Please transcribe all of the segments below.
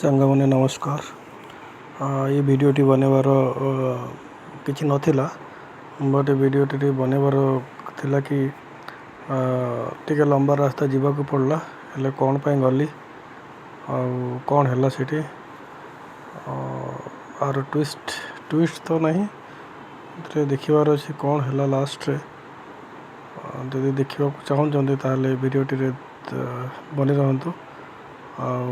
ସାଙ୍ଗମାନେ ନମସ୍କାର। ଏ ଭିଡ଼ିଓଟି ବନେଇବାର କିଛି ନଥିଲା, ବଟ୍ ଏ ଭିଡ଼ିଓଟି ଟିକେ ବନେଇବାର ଥିଲା କି ଟିକେ ଲମ୍ବା ରାସ୍ତା ଯିବାକୁ ପଡ଼ିଲା, ହେଲେ କ'ଣ ପାଇଁ ଗଲି ଆଉ କ'ଣ ହେଲା ସେଠି, ଆର ଟ୍ୱିଷ୍ଟ ତ ନାହିଁ, ଏଥିରେ ଦେଖିବାର ଅଛି କ'ଣ ହେଲା ଲାଷ୍ଟରେ। ଯଦି ଦେଖିବାକୁ ଚାହୁଁଛନ୍ତି ତାହେଲେ ଭିଡ଼ିଓଟିରେ ବନି ରହନ୍ତୁ। ଆଉ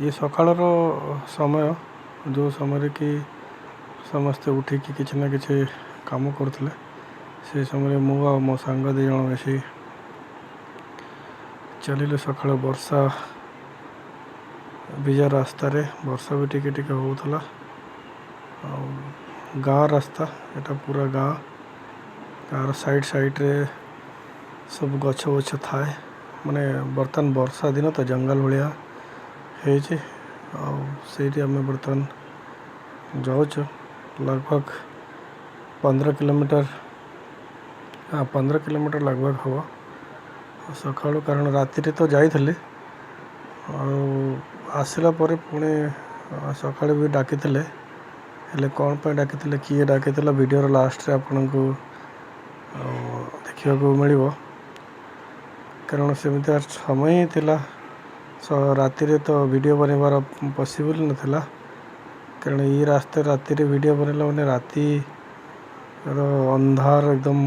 ଇଏ ସକାଳର ସମୟ, ଯେଉଁ ସମୟରେ କି ସମସ୍ତେ ଉଠିକି କିଛି ନା କିଛି କାମ କରୁଥିଲେ, ସେ ସମୟରେ ମୁଁ ଆଉ ମୋ ସାଙ୍ଗ ଦୁଇ ଜଣ ମିଶି ଚାଲିଲୁ ସକାଳ ବର୍ଷା ଭିଜା ରାସ୍ତାରେ। ବର୍ଷା ବି ଟିକେ ଟିକେ ହେଉଥିଲା। ଆଉ ଗାଁ ରାସ୍ତା, ଏଇଟା ପୁରା ଗାଁ, ଗାଁର ସାଇଡ଼୍ ସାଇଡ଼୍ରେ ସବୁ ଗଛ ବଛ ଥାଏ। ମାନେ ବର୍ତ୍ତମାନ ବର୍ଷା ଦିନ ତ ଜଙ୍ଗଲ ଭଳିଆ ହେଇଛି। ଆଉ ସେଇଠି ଆମେ ବର୍ତ୍ତମାନ ଯାଉଛୁ ଲଗଭଗ 15 କିଲୋମିଟର, ହଁ 15 କିଲୋମିଟର ଲଗଭଗ ହେବ ସକାଳୁ। କାରଣ ରାତିରେ ତ ଯାଇଥିଲି, ଆଉ ଆସିଲା ପରେ ପୁଣି ସକାଳୁ ବି ଡାକିଥିଲେ। ହେଲେ କ'ଣ ପାଇଁ ଡାକିଥିଲେ, କିଏ ଡାକିଥିଲା, ଭିଡ଼ିଓର ଲାଷ୍ଟରେ ଆପଣଙ୍କୁ ଦେଖିବାକୁ ମିଳିବ। କାରଣ ସେମିତିଆ ସମୟ ହିଁ ଥିଲା, ରାତିରେ ତ ଭିଡ଼ିଓ ବନେଇବାର ପସିବଲ୍ ନଥିଲା। କାରଣ ଏଇ ରାସ୍ତାରେ ରାତିରେ ଭିଡ଼ିଓ ବନେଇଲା ମାନେ ରାତିର ଅନ୍ଧାର ଏକଦମ,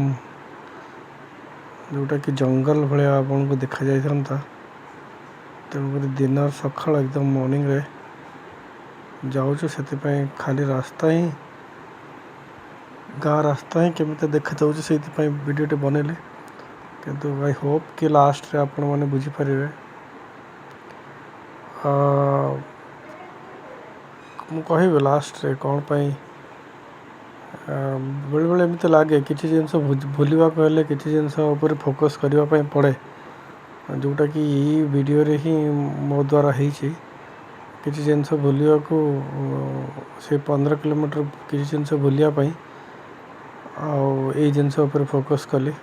ଯେଉଁଟାକି ଜଙ୍ଗଲ ଭଳିଆ ଆପଣଙ୍କୁ ଦେଖାଯାଇଥାନ୍ତା। ତେଣୁକରି ଦିନ ସକାଳ ଏକଦମ ମର୍ଣ୍ଣିଂରେ ଯାଉଛୁ, ସେଥିପାଇଁ ଖାଲି ରାସ୍ତା ହିଁ, ଗାଁ ରାସ୍ତା ହିଁ କେମିତି ଦେଖାଯାଉଛି, ସେଇଥିପାଇଁ ଭିଡ଼ିଓଟି ବନେଇଲି। କିନ୍ତୁ I Hope କି ଲାଷ୍ଟରେ ଆପଣମାନେ ବୁଝିପାରିବେ। ମୁଁ କହିବି ଲାଷ୍ଟରେ କ'ଣ ପାଇଁ। ବେଳେବେଳେ ଏମିତି ଲାଗେ କିଛି ଜିନିଷ ଭୁଲିବାକୁ ହେଲେ କିଛି ଜିନିଷ ଉପରେ ଫୋକସ୍ କରିବା ପାଇଁ ପଡ଼େ, ଯେଉଁଟାକି ଏଇ ଭିଡ଼ିଓରେ ହିଁ ମୋ ଦ୍ୱାରା ହେଇଛି। କିଛି ଜିନିଷ ଭୁଲିବାକୁ, ସେ 15 କିଲୋମିଟର କିଛି ଜିନିଷ ଭୁଲିବା ପାଇଁ ଆଉ ଏଇ ଜିନିଷ ଉପରେ ଫୋକସ୍ କଲି।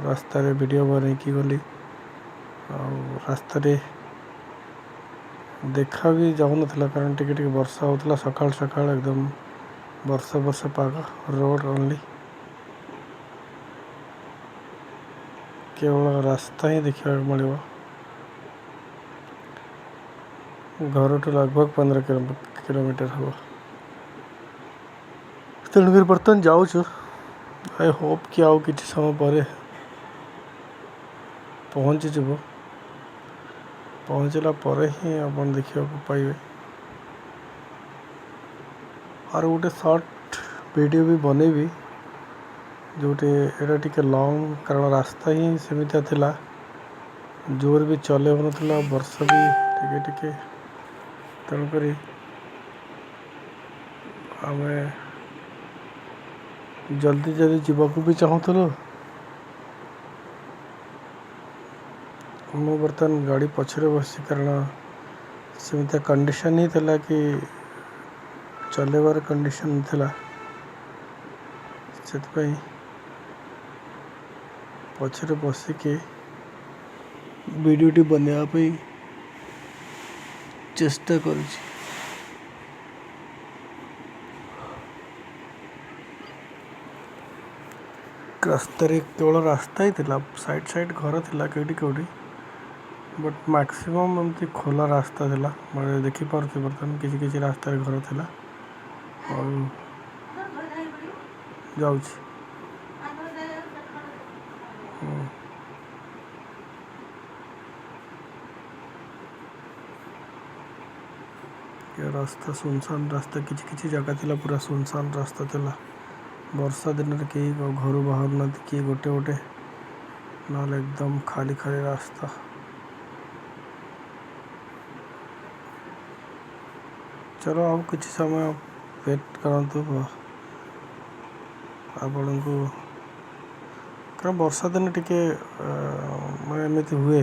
ରାସ୍ତାରେ ଭିଡ଼ିଓ ବନେଇକି ଗଲି, ଆଉ ରାସ୍ତାରେ ଦେଖା ବି ଯାଉନଥିଲା, କାରଣ ଟିକେ ଟିକେ ବର୍ଷା ହେଉଥିଲା। ସକାଳୁ ସକାଳୁ ଏକଦମ ବର୍ଷା ବର୍ଷା ପାଗ, ରୋଡ଼ ଓନ୍ଲି, କେବଳ ରାସ୍ତା ହିଁ ଦେଖିବାକୁ ମିଳିବ। ଘରଠୁ ଲଗଭଗ 15 କିଲୋମିଟର ହେବ। ତେଣୁକରି ବର୍ତ୍ତମାନ ଯାଉଛୁ। I Hope କି ଆଉ କିଛି ସମୟ ପରେ ପହଞ୍ଚିଯିବୁ। ପହଞ୍ଚିଲା ପରେ ହିଁ ଆପଣ ଦେଖିବାକୁ ପାଇବେ। ଆଉ ଗୋଟେ ସର୍ଟ ଭିଡ଼ିଓ ବି ବନେଇବି, ଯେଉଁଠି ଏଇଟା ଟିକେ ଲଙ୍ଗ୍, କାରଣ ରାସ୍ତା ହିଁ ସେମିତିଆ ଥିଲା, ଜୋର ବି ଚଲେଇ ହେଉନଥିଲା, ବର୍ଷା ବି ଟିକେ ଟିକେ। ତେଣୁକରି ଆମେ ଜଲ୍ଦି ଜଲ୍ଦି ଯିବାକୁ ବି ଚାହୁଁଥିଲୁ। ମୁଁ ବର୍ତ୍ତମାନ ଗାଡ଼ି ପଛରେ ବସିଛି, କାରଣ ସେମିତିଆ କଣ୍ଡିସନ୍ ହିଁ ଥିଲା କି ଚଲେଇବାର କଣ୍ଡିସନ୍ ଥିଲା, ସେଥିପାଇଁ ପଛରେ ବସିକି ଭିଡ଼ିଓଟି ବନେଇବା ପାଇଁ ଚେଷ୍ଟା କରୁଛି। ରାସ୍ତାରେ କେବଳ ରାସ୍ତା ହିଁ ଥିଲା, ସାଇଡ଼୍ ସାଇଡ଼୍ ଘର ଥିଲା କେଉଁଠି କେଉଁଠି, ବଟ୍ ମ୍ୟାକ୍ସିମମ୍ ଏମିତି ଖୋଲା ରାସ୍ତା ଥିଲା। ମାନେ ଦେଖିପାରୁଥିବେ ବର୍ତ୍ତମାନ କିଛି କିଛି ରାସ୍ତାରେ ଘର ଥିଲା। ଆଉ ଯାଉଛି ରାସ୍ତା ସୁନସାନ ରାସ୍ତା, କିଛି କିଛି ଜାଗା ଥିଲା ପୁରା ସୁନସାନ ରାସ୍ତା ଥିଲା। ବର୍ଷା ଦିନରେ କେହି ଘରୁ ବାହାରୁନାହାନ୍ତି, କିଏ ଗୋଟେ ଗୋଟେ, ନହେଲେ ଏକଦମ ଖାଲି ଖାଲି ରାସ୍ତା। ଚलो ଆଉ କିଛି ସମୟ ୱେଟ୍ କରନ୍ତୁ ଆପଣଙ୍କୁ, କାରଣ ବର୍ଷା ଦିନେ ଟିକେ ମାନେ ଏମିତି ହୁଏ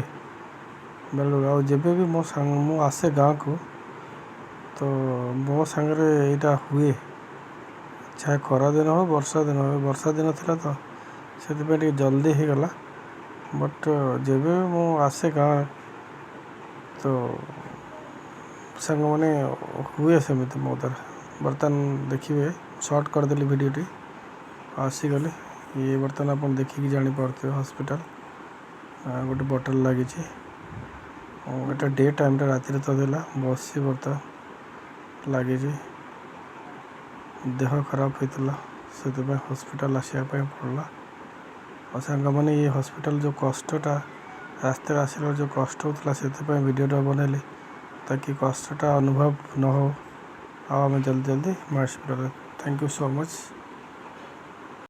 ବେଳେବେଳେ। ଆଉ ଯେବେ ବି ମୋ ସାଙ୍ଗ ମୁଁ ଆସେ ଗାଁକୁ, ତ ମୋ ସାଙ୍ଗରେ ଏଇଟା ହୁଏ, ଚାହେ ଖରାଦିନ ହଉ ବର୍ଷା ଦିନ ହଉ। ବର୍ଷା ଦିନ ଥିଲା ତ ସେଥିପାଇଁ ଟିକେ ଜଲ୍ଦି ହେଇଗଲା, ବଟ୍ ଯେବେ ବି ମୁଁ ଆସେ ଗାଁ, ତ ସାଙ୍ଗମାନେ, ହୁଏ ସେମିତି ମୋ ଦ୍ୱାରା। ବର୍ତ୍ତମାନ ଦେଖିବେ, ସର୍ଟ କରିଦେଲି ଭିଡ଼ିଓଟି, ଆସିଗଲି। ଇଏ ବର୍ତ୍ତମାନ ଆପଣ ଦେଖିକି ଜାଣିପାରୁଥିବେ ହସ୍ପିଟାଲ। ଗୋଟେ ବଟଲ ଲାଗିଛି। ଏଇଟା ଡେ ଟାଇମ୍ଟା, ରାତିରେ ତ ଦେଲା। ବସି ବର୍ତ୍ତମାନ ଲାଗିଛି। ଦେହ ଖରାପ ହେଇଥିଲା, ସେଥିପାଇଁ ହସ୍ପିଟାଲ ଆସିବା ପାଇଁ ପଡ଼ିଲା। ଆଉ ସାଙ୍ଗମାନେ, ଇଏ ହସ୍ପିଟାଲ ଯେଉଁ କଷ୍ଟଟା, ରାସ୍ତାରେ ଆସିଲା ଯେଉଁ କଷ୍ଟ ହେଉଥିଲା, ସେଥିପାଇଁ ଭିଡ଼ିଓଟା ବନେଇଲି, ତାକି କଷ୍ଟଟା ଅନୁଭବ ନ ହଉ ଆଉ ଆମେ ଜଲ୍ଦି ଜଲ୍ଦି hospital. Thank you so much.